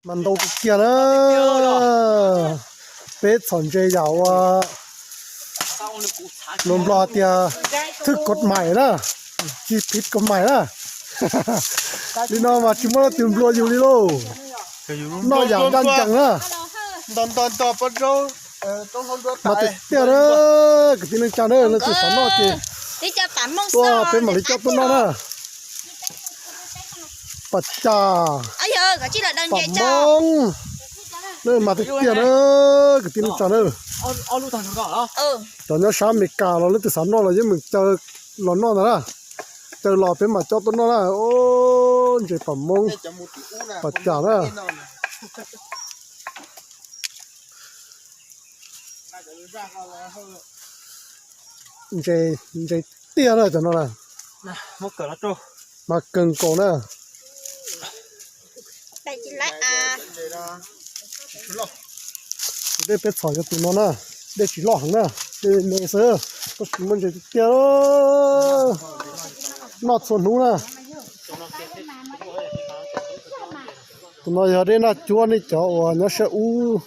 Mas ntau kawg kiag na. Peb txhom ntses yam uas luag Nplog tias thwj kod mais na, tsis phiv kod mais na. Li no mas tsis muaj leej twg nplua yus li lauj. Noj yam ncaj ncees na. Mas tiag tiag na, kwv tij neej tsa na, leej twg xav noj ces tuaj peb mam li coj tuaj noj na. Pam cas, pam Hmoob, mas tiag tiag na, kwv tij neej tsa na. Cov nyob sab Amelikas los leej twg xav noj los yeej meem caw los noj ntag na. Caw los peb mam coj tuaj noj na. Ntses pam Hmoob, pam cas na. Ntses, ntses tiag na cov no na. Mas kawg nkaus na. Tus dej peb txhom yog tus no na, dej tsis loj heev na, dej me xwb, tab sis muaj ntses tiag tiag. Noj txhua hnub na. Tus no yog dej naj cuab, nej cov uas nyob sab ub,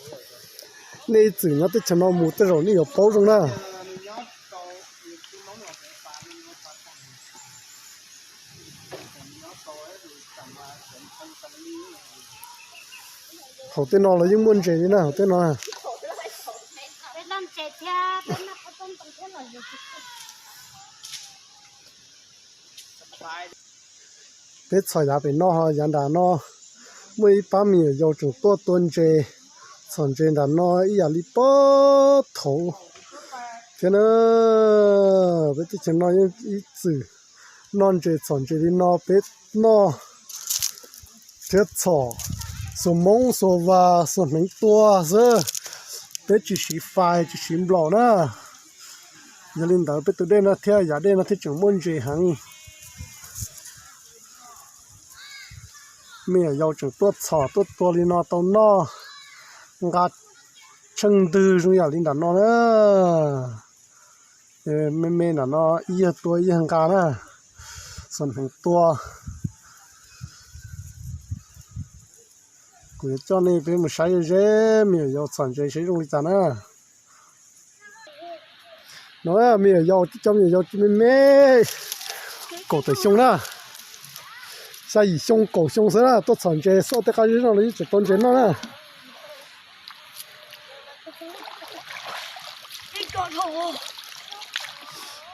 nej ib txwm nyob teb chaws no mus tej zaum nej yuav paub zoo na. Hauv tej no los yeej muaj ntses li na, hauv tej no. Peb txhom yav pem no, yav nram no muaj ib pab me nyuam yaus tseem tuaj tua ntses, txhom ntses nram no ib yam li puag thaum thiab na. Peb teb chaws no yeej ib txwm noj ntses txhom ntses li no, peb noj thiab txhom xuas moob xuas vas xuas hneev tua xwb, peb tsis siv fais tsis siv nplaum na. Yog li ntawd peb tus dej no thiab yav dej no thiaj tseem muaj ntses heev. Me nyuam yaus tseem tuaj txhom tuaj tua li no tau noj, nqa tsheej ntwg zoo yam li nram no na. Me me nram no ib yawg tua ib yawg nqa na, xuas hneev tua. Kuv yuav coj nej peb mus saib ze ze me nyuam yaus txhom ntses saib zoo li cas na. No me nyuam yaus, cov me nyuam yaus me me, kaum tawm xyoo na, xya yim xyoo kaum xyoo xwb na, tuaj txhom ntses xauj tej qab zeb no los yeej tseem tau ntses noj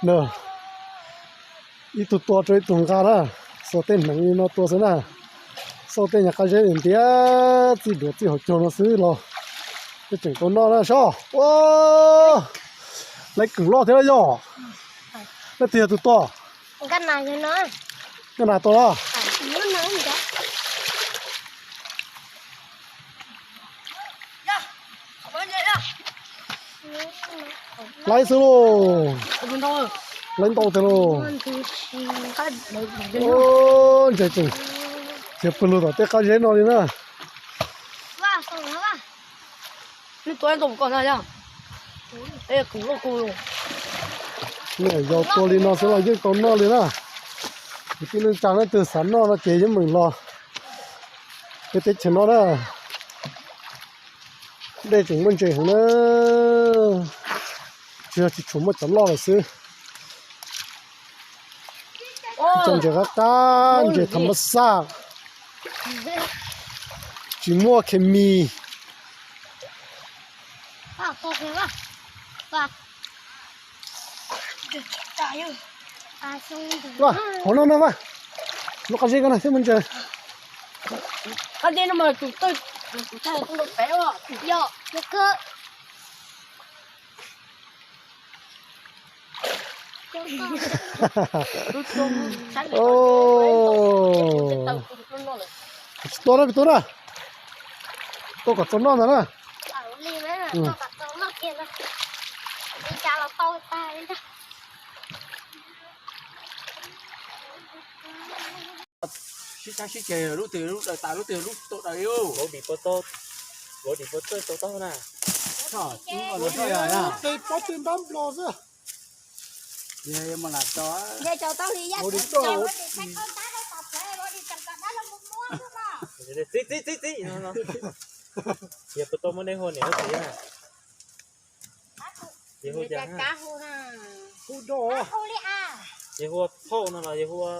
na. Ib tug tua rau ib tug nqa na, xuas tej hneev li no tua xwb na, xauj tej nyuag qab zeb ntiav ntiav txij duav txij hauv caug no xwb los yeej tseem tau noj na sob. Ua, lawv keem loj thiab yog. Leej twg yog tus tua? Nkaj Nas tua los? Laib xwb lauj. Laib ntau tiag lauj. Ntses tseem khiav pw lug tom tej qab zeb no li na. Me nyuam yaus tua li no xwb los yeej tau noj li na. Kwv tij neej tsa leej twg xav noj no ces yeej meem los peb teb chaws no na. Dej tseem muaj ntses heev na, tsuas yog tsis tshua muaj cov loj lawm xwb. Cov ntses qab qab, ntses tham mas xaj, tsis muaj khes mis. Hauv no no, lub qab zeb ko na thiab muaj ntses. Tsis tua na, tsis tua na. Tua kom txaus noj ntag na. Sib txhab sib ceg, lub twg lub daws tas, lub twg lub tau daws li. Ua dim puas tau, ua dim puas tau tau na. Pob tw npab nplo xwb. Txib txib txib txib no no. Yog puas tau muaj nej hu niam hu txiv na? Ces hu cas? Ces hu ua phauj no los yog hu ua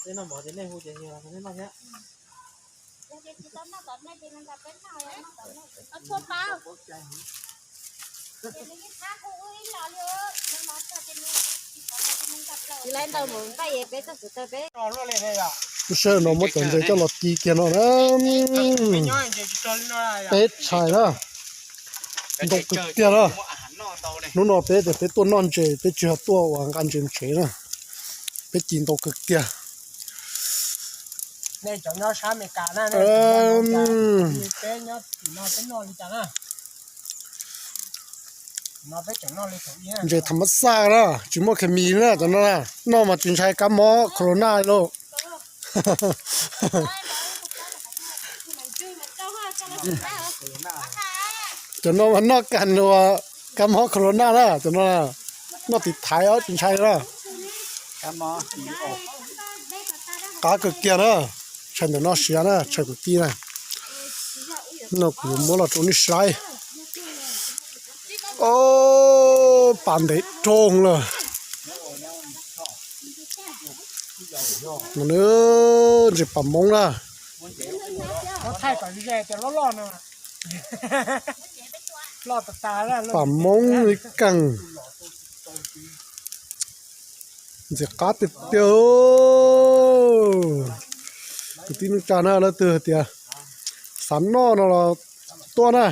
nej noj mov ces nej hu ces yog nej noj thiab. Lub sij hawm no muab cov ntses coj los ci kiag no na. Peb tshais na, ntau kawg kiag na. Hnub no peb tias peb tuaj noj ntses, peb tsis yog tuaj ua nqa ntses tsev na. Peb ci ntau kawg kiag. Ntses tham mas xaj na, tsis muaj khes mis na cov no na. Noj mas tsis ntshai kab mob corona li lauj. Cov no mas noj kag uas kab mob corona na, cov no noj tiv thaiv os tsis ntshai na. Qab kawg kiag na, tshais ntawm no siav na, tshais kwv tij na. No kuv yuav muab los rau nej saib. Pas ntev roog lawm. No ntses pas moob na. Pas moob li keej. Ntxim qab tiag tiag. Kwv tij neej tsa na, leej twg hais tias xav noj no los tuaj na.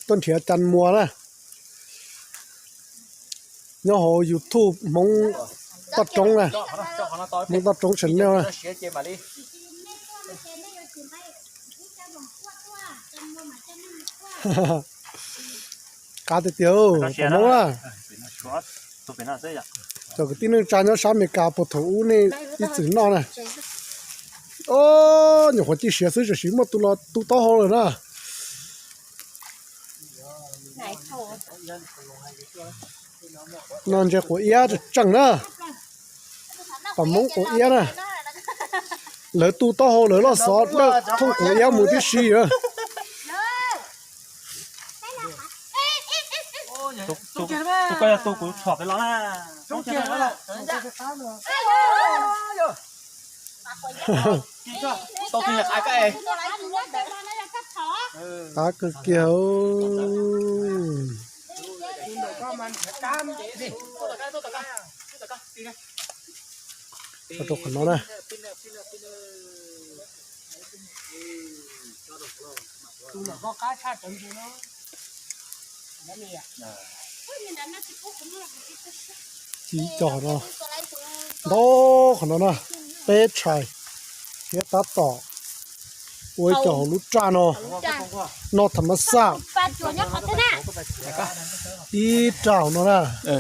Tuaj nrhiav Cas Muas na. Nyob hauv YouTube Hmoob Toj Roob na, Hmoob Toj Roob channel na. Qab tiag tiag, Hmoob na. Cov kwv tij neej tsa nyob sab Amelikas puag thaum ub nej ib txwm noj na. Os, nyuam qhuav ci siav xwb tam sim muaj tus los tu taub hau lawm na. No ntses quav iab tseem tseem na. Pas Hmoob quav iab na. Lawv tu taub hau lawv loj xov dawj thooj quav iab mus tib si na. Tus koj yog tus kuv tshom pem los na. Qab kawg kiag. Rau qhov no na. Ci ib co qhov no, ntau qhov no na, peb tshais thiab tab tom ua ib co hauv lub raj no, noj tham mas xaj. Ib raj hauv no na, ib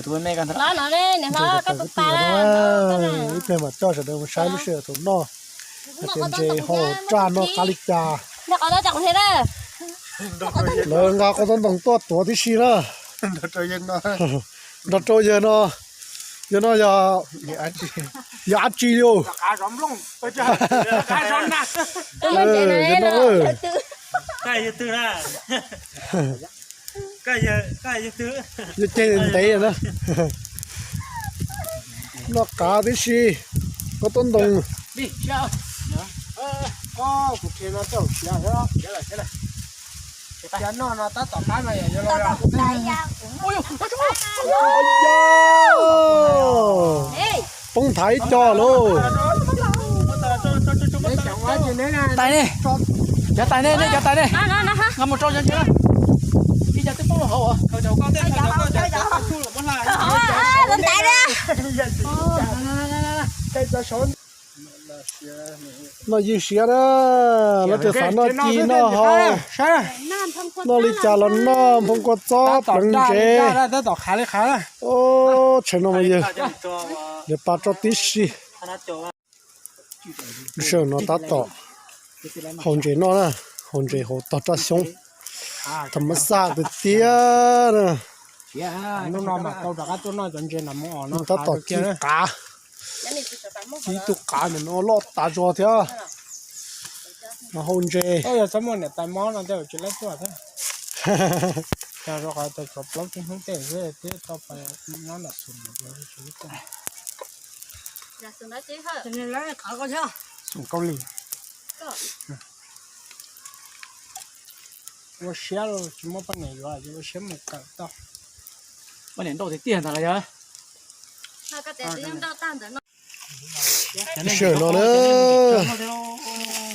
pliag mam coj sawv daws mus saib lub sij hawm thaum noj, hais tias ntses hauv raj noj qab li cas. Lawv nqa qos tob ntoos tuaj tuav tib si na. Nrog rau yawg no, yawg no yog, yog dab tsi li? Yawg no, yawg ceg ntev na. Noj qab tib si, qos tob ntoos. Poob nthav ib co lauj. Tais ne, cov tais ne, nej cov tais ne, nqa mus rau cov ntses na. Ib co twb poob hauv. Noj ywg siab na, leej twg xav noj ci noj hau, noj li cas los noj, nphoo kua txob pleev ntsev. Tshais no mas yawg, yawg pab tso tib si. Lub sij hawm no tab tom haus ntses noj na, haus ntses haus tog raj xyoob. Tham mas xaj tiag tiag na. Hnub no mas tau rov qab tuaj noj cov ntses no mus os no. Tab tom ci qav. Ci tus qav ntawm no loj tas zog thiab. No hau ntses. Yog txhob muaj niam tais mob no tej tsis laib tuaj thiab. Cas rau qhov tias tshuav plaub tsib hnub tej xwb twb tau pais nyob nram Xum. Xum Kaus Lim. Ua siab los tsis muaj poj niam yuav, ua siab mus kawm tau. Poj niam nrauj tiag tiag ntag los yog. Sij hawm no na,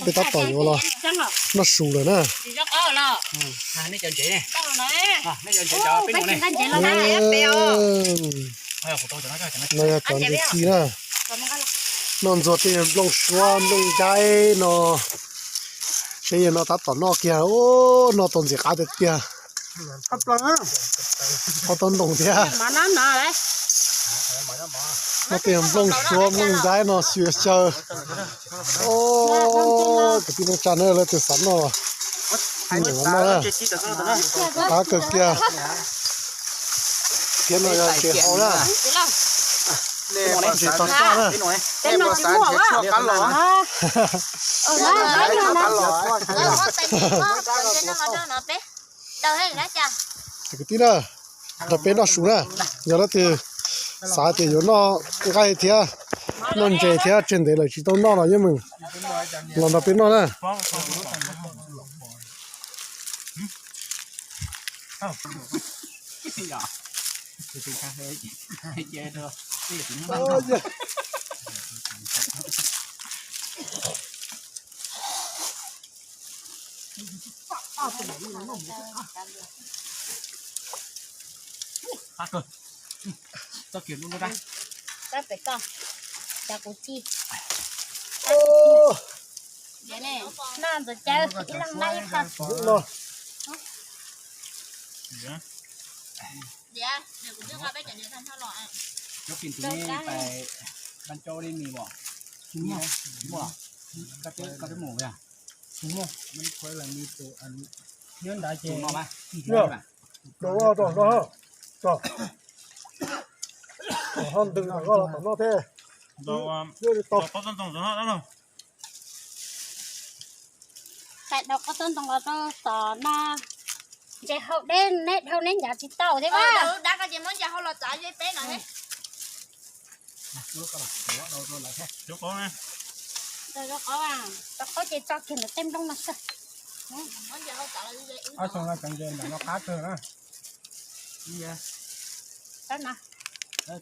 peb tab tom yuav los noj su lawm na. No yog cov ntses ci na. Noj ntxuag tej nplooj suab nplooj ncaib no. Seb yog no tab tom noj kiag, noj tau ntxim qab tiag tiag. Qhov tau ntoo thiab. Noj tej nplooj suab nplooj ncaib no xyaw xyaw. Kwv tij neej tsa na, leej twg xav noj los noj na. Qab kawg kiag. Thiab no yog ntses hau na. Ntses tog txaj na. Kwv tij na, nrog peb noj su na. Yog leej twg xav tias yuav noj nqaij thiab noj ntses thiab tseg ntev lawm tsis tau noj los yeej meem los nrog peb noj na. Txoj kiag lub lub rab. Rab pem koj, rab kuv ci. Noj ntxuav cawv ib leeg noj ib qho. Cov phim tus ne pais ban cov li mis os. Tsis muaj. Koj twb mus yog? Tsis muaj. Nyob nrad ces no. Ho ntws tom no tom no thiab. Thaij dhau qab txob ntoo los rau tom no. Ntses hau deb neb dhau neb ncav tsis tau thiab. Dab koj ces muab ntses hau los txav ze peb no. Rau qab ces tso kiag ntawm tej nplooj no xwb. Ob xyoo no cov ntses ntawm no qab kawg na. Tab no. Cov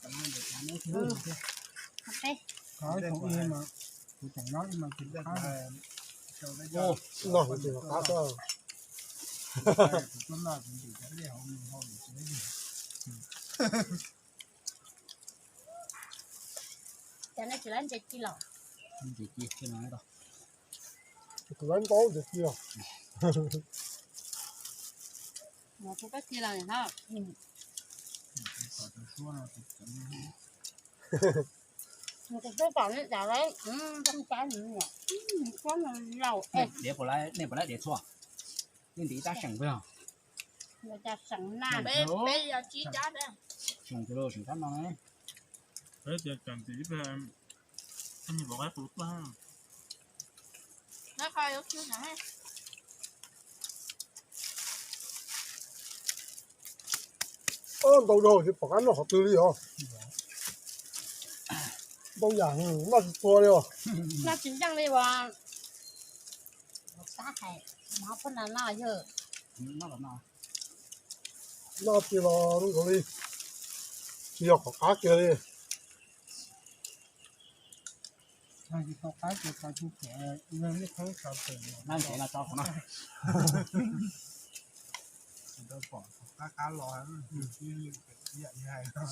no tsis lab ntses ci los? Ntses ci, kuv lab ntaub ntses ci os. Mus kuv koj ci los no. Tus tub pom nej dav lawm, zoo cab nws niam, cab nws laus es. Nej puas lab diav txhua? Nej ntiv tab seem peb os. Seem na. Peb yog tsib cab peb. Seem tus lus seem tab no. Peb tias tseem ntiv peb, peb nyias pom qab pus tuaj. Ntau zaug tsis pom qab noj qhov twg li os. Ntau yam noj tsis txhua li os. Noj tsis yeej li uas tab hais mov pheej noj yog. Noj tsis los zoo nkaus li tsis yog qhov qab kiag li. Qab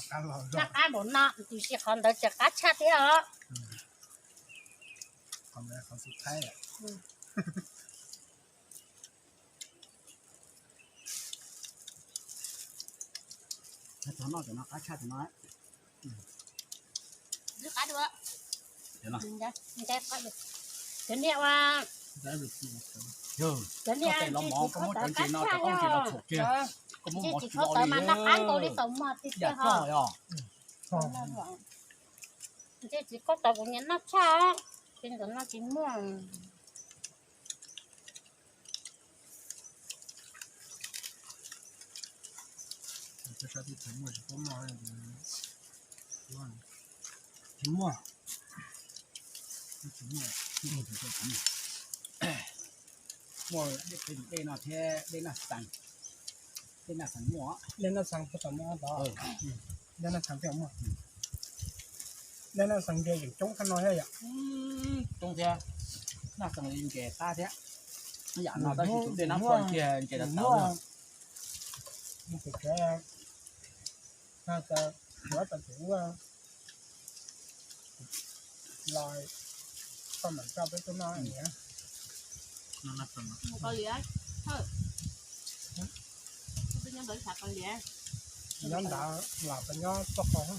qab los, qab qab npaum no tiam sis qhov ntawd ces qab tshaj thiab os. Qhov ntawd qhov xub thaib. Qab tshaj no. Cov niag ua Cov niag ntses tsis kho tawv qab tshaj yog, ntses tsis kho tawv mas noj qab nkaus li xaus mog tiag tiag ho. Ntses tsis kho tawv kuv nyiam noj tshaj, ces ntawm no tsis muaj. Tsis muaj, tsis muaj, muaj dej no thiab dej naj xees, dej naj xees muaj, dej naj xees puag tom no tod, dej naj xees thiaj muaj, dej naj xees ntses yeej coob tshaj no thiab yom, coob thiab, naj xees li ntses qab thiab, yam no tab sis tus dej nab qhuav kiag ntses tawv tawv. Yuav tau tus ua los koj mam coj peb tuaj noj. Mus Kaus Liam, Thawj, peb nyob ntawd xav Kaus Liam. Nyob ntawd los peb nyob txoj qau,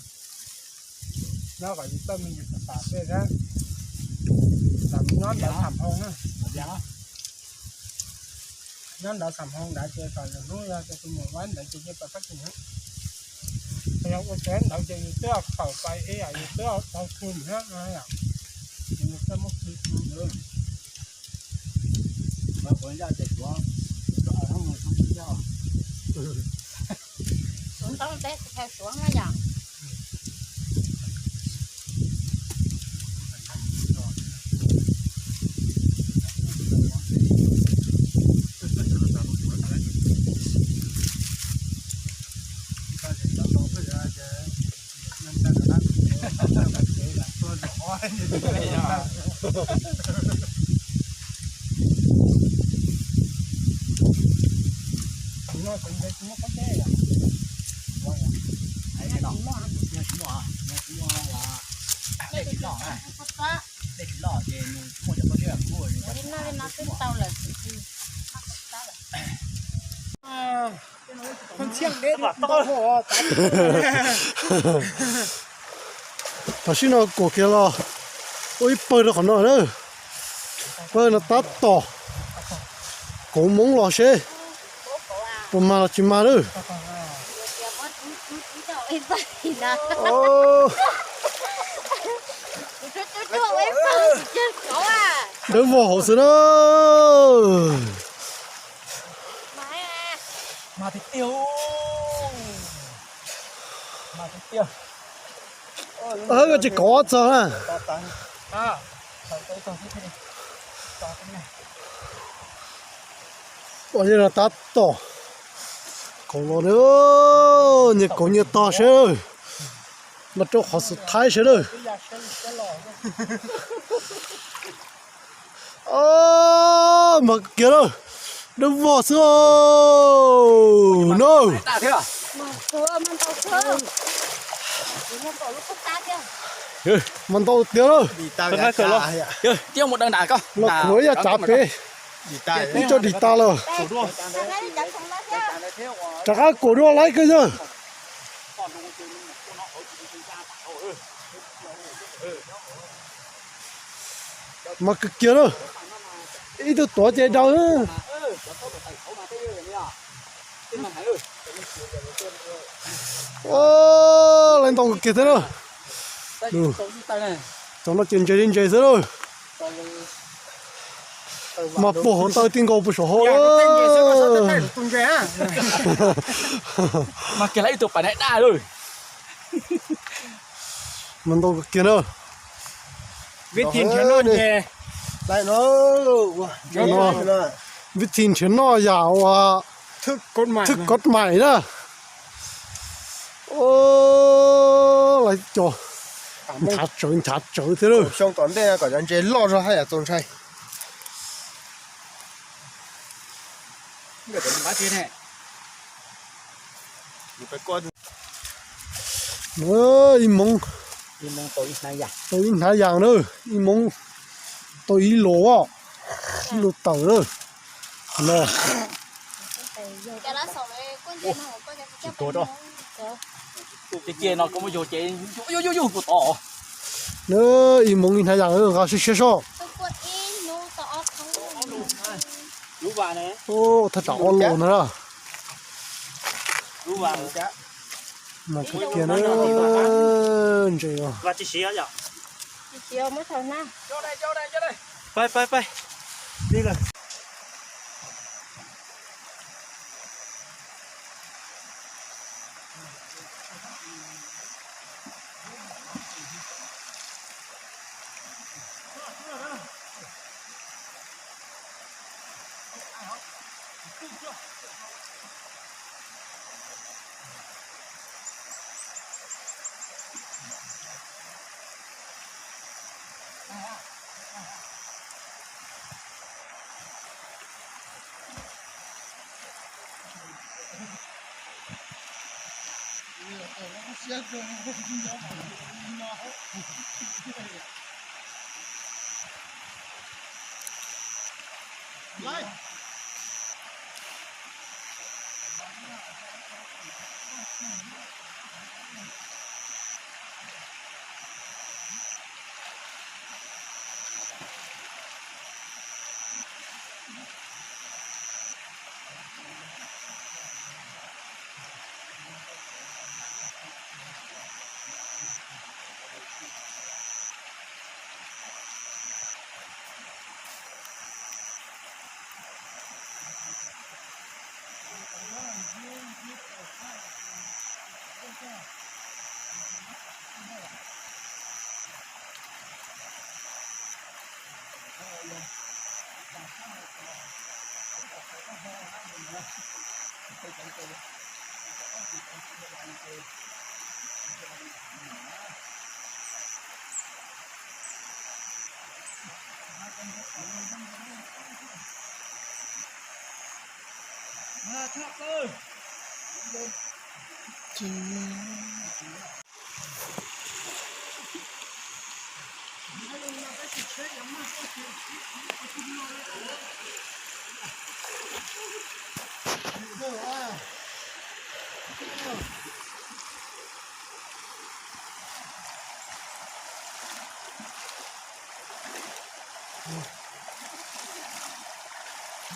nyob kom yus txawj me nyuam tam tej thiab, los nyob ntawd xam hoo na. Nyob ntawd xam hoo ntawd ces kom lwm hnub yog ces tus mus ua ntawd ces cia tau sab kis na. Yog ua tsev ntawd ces yus twb khaws pais ib yam yus twb tau khw thiab, yus twb muab khw khw ntawd. Suav ntau teb tsis tau suav na yom. Tam sim no kuam kiag los ua ib pawg rau qhov no na. Pawg no tab tom kauv Hmoob los seb puas mag los tsis mag na. Dawb vog hauv xwb na. Koj tsis kauv ob txog na. Ua li no tab tom kauv los na, nyias kauv nyias tog seb, los rau qhov xub thawj seb na. Mag kiag na, dawb vog xwb no. Mag ntau tiag na. Los kuv ib yam tsav pem, ib co dim tas lawm. Rov qab kuam dua laib kawg yawg. Mag kawg kiag na. Ib tug tuav ces daws. Lawv ntau kawg kiag thiab na. Cov no ces ntses li ntses xwb na. Mas puag hauv taw ti nkaus puag saum hauv. Mas kiag lawv ib tug pas daj daj lawm. Mas ntau kawg kiag na. Vib thi nrhiav noj ces, vib thi nrhiav noj yam uas thwj kod maim na. Lawv cov nchav tsawv nchav tsawv thiab lawm. Xyoo tom ntej kom cov ntses loj zog haj yam txaus ntshai. Ib hmoov tau ib hnab yas na, ib hmoov tau ib lus, ib lus tawm na. No. Ces no koj muab yug ces yug yug yug puas tod. Na, ib hmoov ib hnab yas nqa siab siab soj. Thaj tsam ob lus ntag na. Mas kawg kiag na. Ntses os.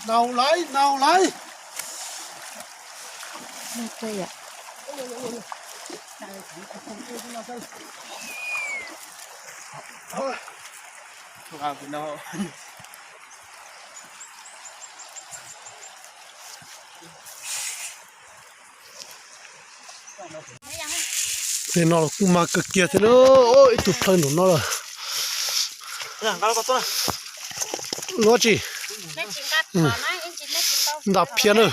Nau laiv, nau laiv. Tej no los kuj mag kawg kiag thiab na. Ib tug plhaw nraum no lawm. Luab tsi? Nta phiab na.